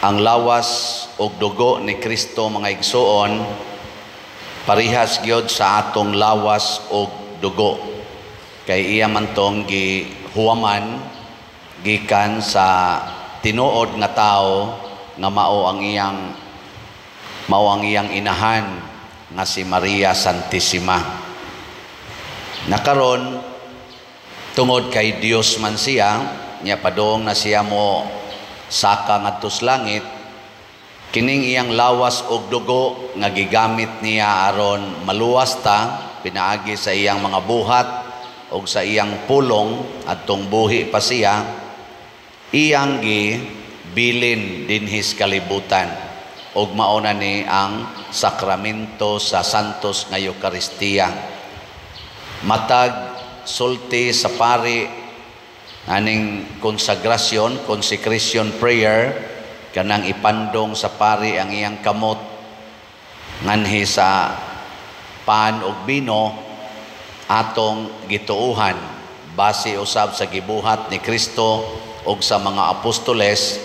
Ang lawas ug dugo ni Kristo, mga igsuon, parihas gyud sa atong lawas ug dugo. Kay iya man tong gihuwaman gikan sa tinuod nga tao nga mao ang iyang inahan nga si Maria Santissima. Nakaron, tungod kay Dios man siya, nya padung na siya mo saka ngadto sa langit, kining iyang lawas og dugo nga gigamit niya aron maluwas ta pinaagi sa iyang mga buhat og sa iyang pulong adtong buhi pa siya, iyang gibilin dinhi sa kalibutan og mao na ni ang sakramento sa Santos nga Eukaristiya. Matag sulti sa pari aning konsagrasyon, consecration prayer, kanang ipandong sa pari ang iyang kamot nganhi sa pan ug bino, atong gituuhan base usab sa gibuhat ni Kristo ug sa mga apostoles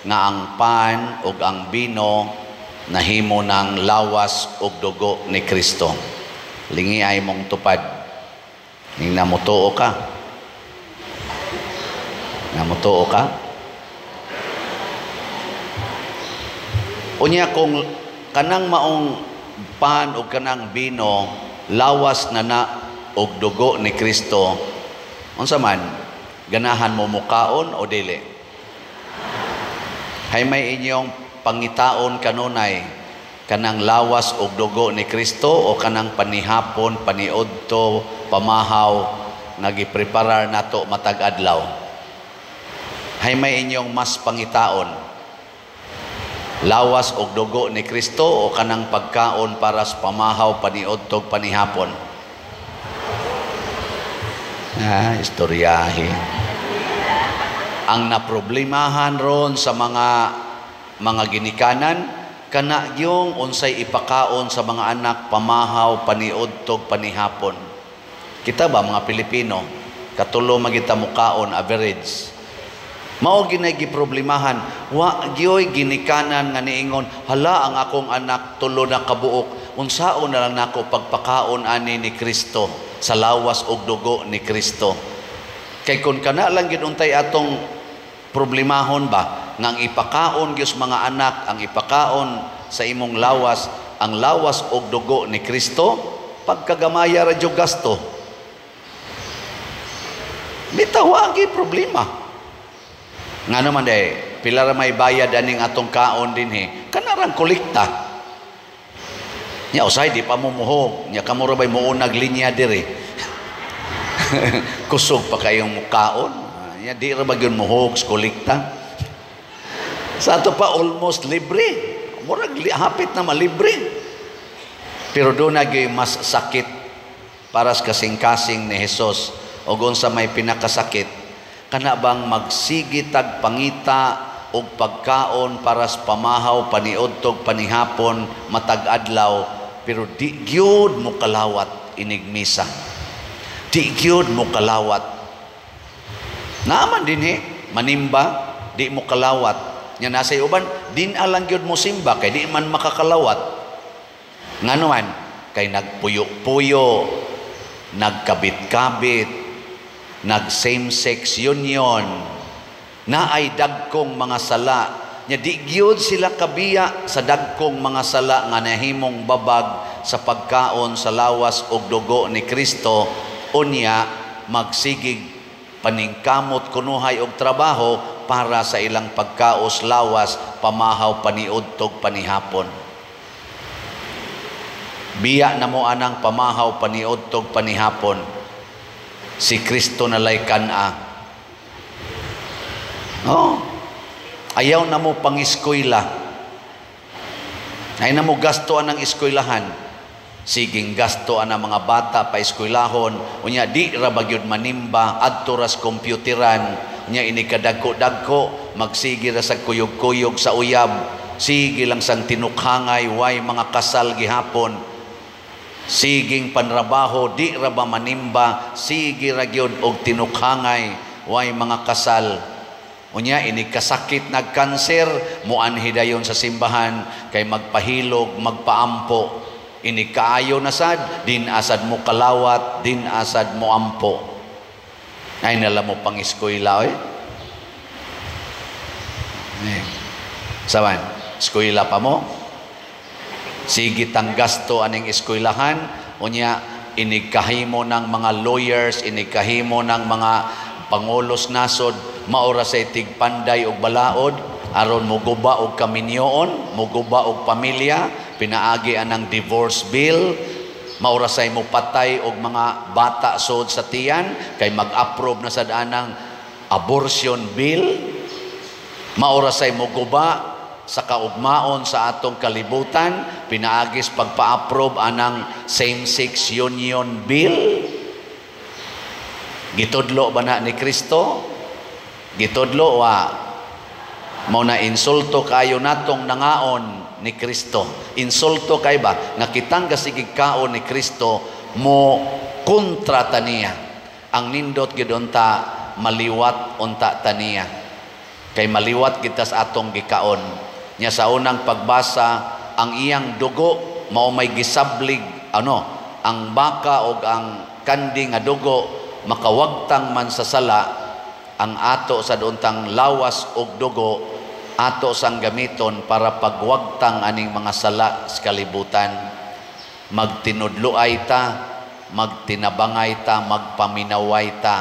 nga ang pan ug ang bino nahimo ng lawas ug dugo ni Kristo. Lingi ay mong tupad. Ning namutuo ka. Namutuo ka? Unya kung kanang maong pan ug kanang bino lawas na na og dugo ni Kristo, unsa man ganahan mo mukaon o dili? Hay may inyong pangitaon kanunay, kanang lawas og dugo ni Kristo o kanang panihapon, paniudto, pamahaw nga gipreparar nato matag adlaw? Hay may inyong mas pangitaon, lawas og dugo ni Kristo o kanang pagkaon para sa pamahaw, paniudto, panihapon? Ah, istoryahe. Ang naproblemahan ron sa mga ginikanan kana yung unsay ipakaon sa mga anak pamahaw, paniudtog, panihapon. Kita ba mga Pilipino, katulo magita mukaon average. Mao ginay giproblemahan, wa gyoy ginikanan nga niingon, "Hala, ang akong anak tulo na kabuok, unsaon na lang nako pagpakaon ani ni Kristo sa lawas ug dugo ni Kristo?" Kay kun kana lang gid untay atong problemahon ba, nga ang ipakaon gyud sa mga anak, ang ipakaon sa imong lawas, ang lawas ug dugo ni Kristo, pagkagamaya ra jud gasto. Bitaw wa gyud problema. Nga naman day, pila ra may bayad aning atong kaon dinhi, kanarang kolekta. Nya usay di pa mo muhog, nya kamo ra bay muunag linya diri. Kusog pa kayong mukaon. Nya di ra ba gyud muhog sa kolekta? Sa ato pa almost libre. Murag hapit na malibre. Pero doon na gyud mas sakit para sa kasing-kasing ni Jesus o unsa may pinakasakit, kana bang magsigitag pangita og pagkaon para sa pamahaw, paniudtog, panihapon, matag adlaw, pero di gyud mo kalawat inig misa. Di gyud mo kalawat. Naaman dinhi manimba, di mo kalawat. Nya nasa uban, din alang gyud mo simba kay di man makakalawat. Ngano man kay nagpuyo-puyo, nagkabit-kabit, nag same-sex union, naay dagkong mga sala. Nya di gyud sila kabiya sa dagkong mga sala nga nahimong babag sa pagkaon sa lawas ug dugo ni Kristo. Unya magsigig paningkamot kunuhay og trabaho para sa ilang pagkaos lawas pamahaw, paniudtog, panihapon. Biya na mo anang pamahaw, paniudtog, panihapon. Si Kristo nalay kan-a. Oh. Ayaw na mo pangiskwela. Ayaw na mo gasto anang eskwelahan. Siging gasto anang mga bata pa eskwelahon. Unya di ra ba gyud manimba adto ras kompyuteran. Unya ini kadagko-dagko magsige ra sa kuyog-kuyog sa uyab. Sige lang sang tinukhangay, way mga kasal gihapon. Siging panrabaho, di ra ba manimba, sige ra gyud og tinukhangay, way mga kasal. Unya inig kasakit, nagkanser, muanhi dayon sa simbahan kay magpahilog, magpaampo. Inig kaayo na sad, din asad mo kalawat, din asad mo ampo. Ay nala mo pang eskwela oy. Eh. Saman, eskwela pa mo? Sige tang gasto aning eskwelahan, unya inigkahimo ng mga lawyers, inigkahimo ng mga pangulos nasod, maora sa tigpanday og balaod aron moguba og kaminyoon, moguba og pamilya, pinaagi anang divorce bill, maora say mo patay og mga bata sod sa tiyan kay mag-approve na sad anang abortion bill, maora say moguba sa kaugmaon sa atong kalibutan, pinaagis pagpa-approve anang same-sex union bill. Gitudlo ba na ni Kristo? Gitudlo wa? Mao na insulto kayo natong nangaon ni Kristo. Insulto kay ba nga kitang gasigig kaon ni Kristo mo kontra taniya. Ang nindot gid unta maliwat unta taniya. Kay maliwat kita sa atong gikaon. Nya sa unang pagbasa, ang iyang dugo mao may gisablig, ano, ang baka og ang kandi nga dugo makawagtang man sa sala, ang ato sa untang lawas og dugo ato sang gamiton para pagwagtang aning mga sala sa kalibutan. Magtinudloay ta, magtinabangay ta, magpaminaway ta,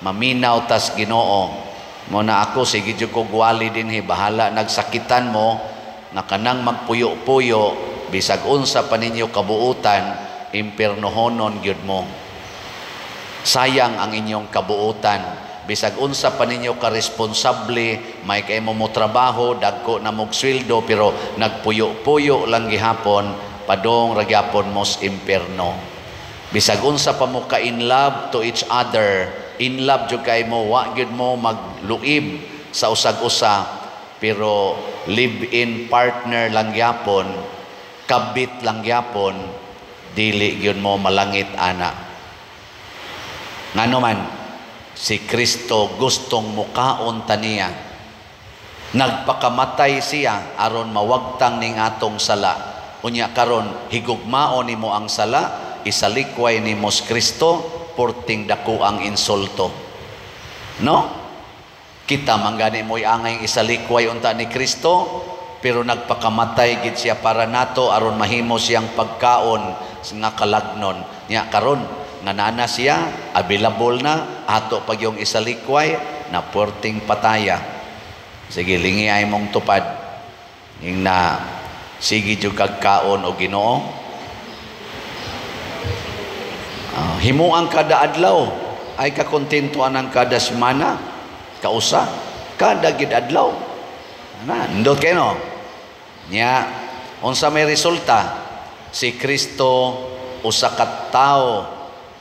maminaw tas Ginoo. Mo na ako sige jud ko gwali dinhi, bahala nagsakitan mo nga kanang magpuyo-puyo, bisag unsa pa ninyo kabuutan, impiernohonon gyud mo. Sayang ang inyong kabuutan. Bisag unsa pa ninyo ka responsable, may kay mo mo trabaho, dagko na mog sweldo, pero nagpuyo-puyo lang gihapon, padong ra gyapon mos impierno. Bisag unsa pa mo ka in love to each other, in love jud kay mo, wa gyud mo magluib sa usag-usa, pero live-in partner lang gyapon, kabit lang gyapon, dili gyud mo malangit ana. Ngano man, si Kristo gustong mukaon taniya. Nagpakamatay siya aron mawagtang ning atong sala. Unya karon higugmaon nimo ang sala, isalikway nimo si Kristo, porting dako ang insulto. No? Kita man gani mo'y angay isalikway unta ni Kristo, pero nagpakamatay gid siya para nato aron mahimo siyang pagkaon nga kalagnon. Nya karon nga nana siya, available na, ato pag yung isalikway, na porting pataya. Sige, lingi ay mong tupad. Yung na, sige jud kag kaon o Ginoo. Himuang kada adlaw, ay kakontento anang kada semana, kausa, kada gid adlaw. Ana, ndot kay no? Nya, unsa may resulta? Si Kristo usa ka tawo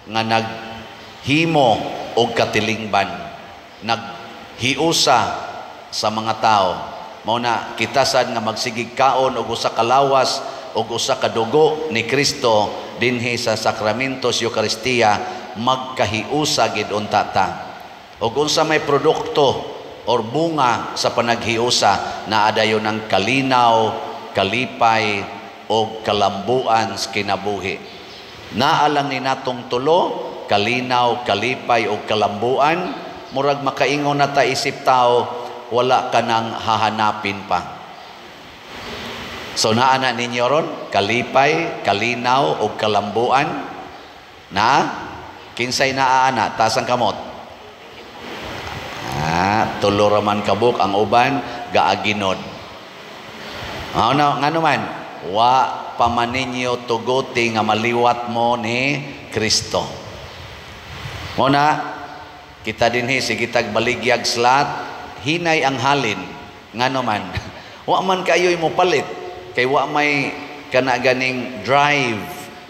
nga naghimo og katilingban, naghiusa sa mga tao. Mao na kita sad nga magsigig kaon og usa ka lawas og usa ka dugo ni Kristo dinhi sa sakramento sa Eukaristiya, magkahiusa gid unta ta. Og unsa may produkto or bunga sa panaghiusa, naa dayon ang kalinaw, kalipay og kalambuan sa kinabuhi. Naa lang ni natong tulo, kalinaw, kalipay og kalambuan, murag makaingon na ta isip tao, wala ka nang hahanapin pa. So naa na ninyo ron, kalipay, kalinaw og kalambuan. Na kinsay naa ana, taas ang kamot. Tulo ra man kabuk, ang uban gaaginod. Ano ngano man, wa pa man ninyo tuguti nga maliwat mo ni Kristo. Mo na kita dinhi sige tag baligyag slat, hinay ang halin ngano man wa man kayoy mo palit kay wa may kana ganing drive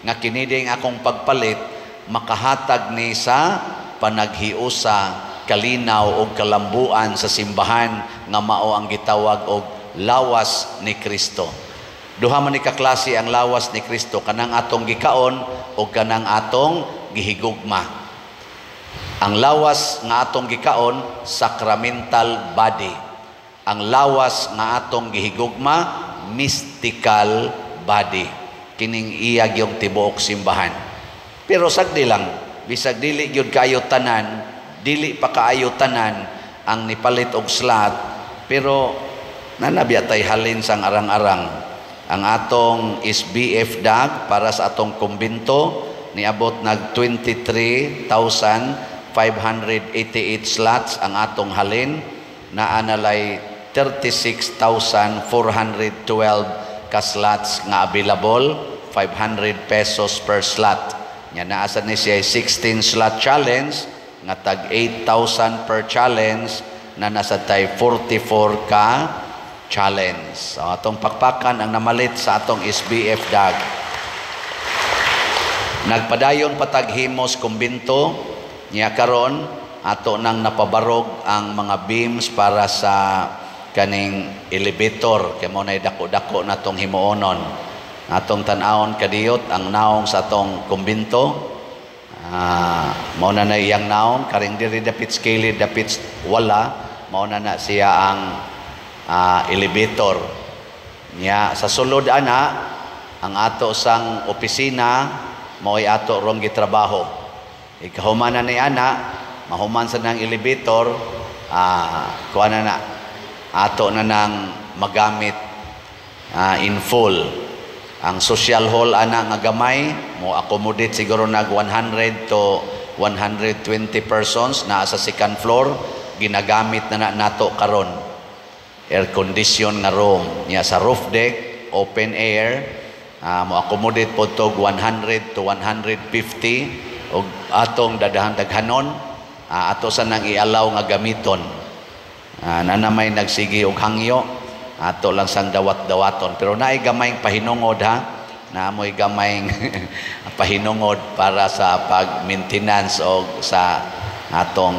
nga kini ding akong pagpalit makahatag ni sa panaghiusa, kalinaw og kalambuan sa simbahan nga mao ang gitawag og lawas ni Kristo. Duha man ni kaklase ang lawas ni Kristo, kanang atong gikaon o kanang atong gihigugma. Ang lawas nga atong gikaon, sacramental body. Ang lawas nga atong gihigugma, mystical body. Kining iya gyung tibuok simbahan. Pero sagdi lang, bisag dili gyud kaayo tanan, dili pa kaayo tanan ang nipalit og slot, pero nanabiya tay halin sang arang-arang. Ang atong SBF DAG para sa atong kumbinto niabot nag 23,588 slots ang atong halin, naa nalay 36,412 ka slots nga available, 500 pesos per slot. Nya naa sad ni siya 16 slot challenge nga tag 8,000 per challenge na nasa tay 44 ka challenge. So, atong pakpakan ang namalit sa atong SBF DAG. Nagpadayon pataghimos kumbinto niya karon, ato nang napabarog ang mga beams para sa kaning elevator kay mo nay dako-dako natong himuonon. Atong tan-awon kadiyot ang naong sa atong kumbinto. Mao na na iyang naong karing diri dapit kilid, dapit wala, mao na na siya ang elevator. Nya sa sulod ana ang ato sang opisina, mao'y ato rong gitrabaho. Ikahuman na ni ana, mahuman sa nang elevator, kuha na na ato na nang magamit in full. Ang social hall ana nga gamay mo accommodate siguro nag 100 to 120 persons, naa sa second floor, ginagamit na, na nato karon. Air condition nga room. Nya sa roof deck, open air, mo accommodate po tog 100 to 150 og atong dadahan daghanon, ato sa nang i-allow nga gamiton. Na may nagsigi og hangyo, ato lang sang dawat-dawaton, pero naay gamayng pahinungod ha, naamoy gamayng pahinungod para sa pag-maintenance og sa atong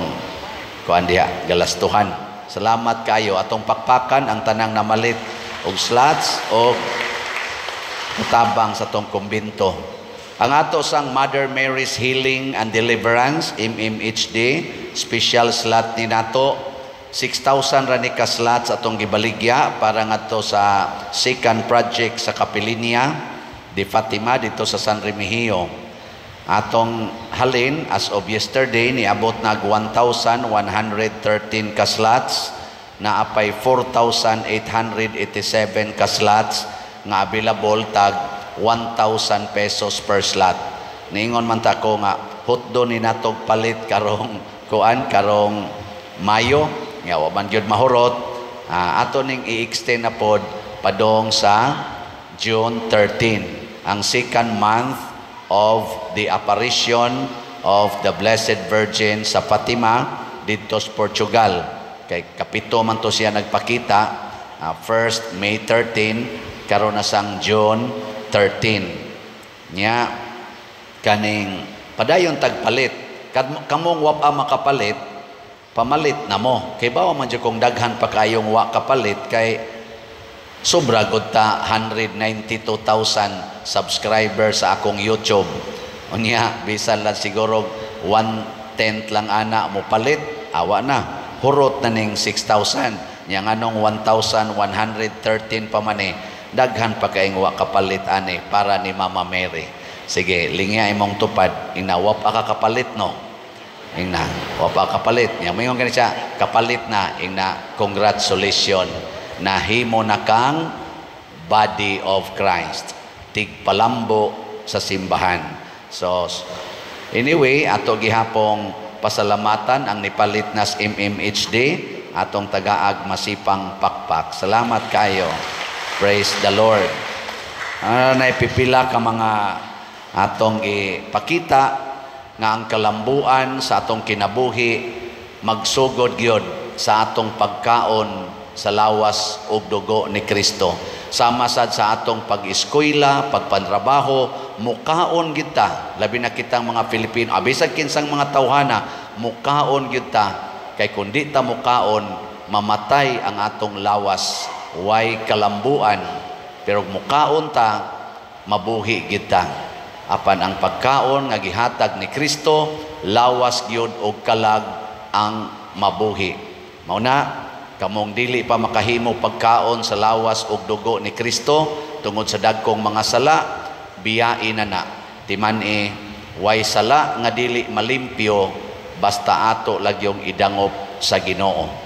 kuan diha galastuhan. Salamat kayo. Atong pakpakan ang tanang namalit og slots og tabang sa atong kumbinto. Ang ato sang Mother Mary's Healing and Deliverance, MMHD, special slot ni nato, 6,000 ra ni ka slots atong gibaligya para ngadto sa second project sa Kapilinia de Fatima dito sa San Remigio. Atong halin as of yesterday niabot nag 1,113 ka slots, naapay 4,887 ka slots nga available, tag 1,000 pesos per slot. Niingon man ta ko nga hutdo ni natog palit karong kuan, karong Mayo, nga wa man gyud mahurot, ato ning i-extend na pod padong sa June 13, ang second month of the apparition of the Blessed Virgin sa Fatima didto sa Portugal. Kay kapito man to siya nagpakita, first May 13, karon na sang June 13. Nya kaning padayon tagpalit. Kamong wa pa makapalit, pamalit na mo. Kay bawa man jud kung daghan pa kayong wa kapalit, kay sobra gud ta 192,000 subscribers sa akong YouTube. Unya bisan lang siguro 1/10 lang ana mo palit, awa na. Hurot na ning 6,000. Nya nganong 1,113 pa man eh, daghan pa kayong wa kapalit ani para ni Mama Mary. Sige, lingya imong tupad, ingna wa pa ka kapalit no. Ingna, wa pa kapalit. Nya moingon kani siya, kapalit na, ingna congratulations. Nahimo na kang body of Christ. Tigpalambo sa simbahan. So anyway, ato gihapong pasalamatan ang nipalit nas MMHD, atong tagaag masipang pakpak. Salamat kayo. Praise the Lord. Naipipila ka mga atong ipakita nga ang kalambuan sa atong kinabuhi magsugod gyud sa atong pagkaon sa lawas ug dugo ni Kristo. Sama sad sa atong pag-eskwela, pagpantrabaho, mukaon gyud ta, labi na kitang mga Pilipino, abisag kinsang mga tawhana, mukaon gyud ta, kay kun di ta mukaon, mamatay ang atong lawas, way kalambuan. Pero mukaon ta, mabuhi gyud ta. Apan ang pagkaon nga gihatag ni Kristo, lawas gyud og kalag ang mabuhi. Mao na kamong dili pa makahimo pagkaon sa lawas ug dugo ni Kristo tungod sa dagkong mga sala, biyain na na. Timan-i, way sala nga dili malimpyo basta ato lagyong idangop sa Ginoo.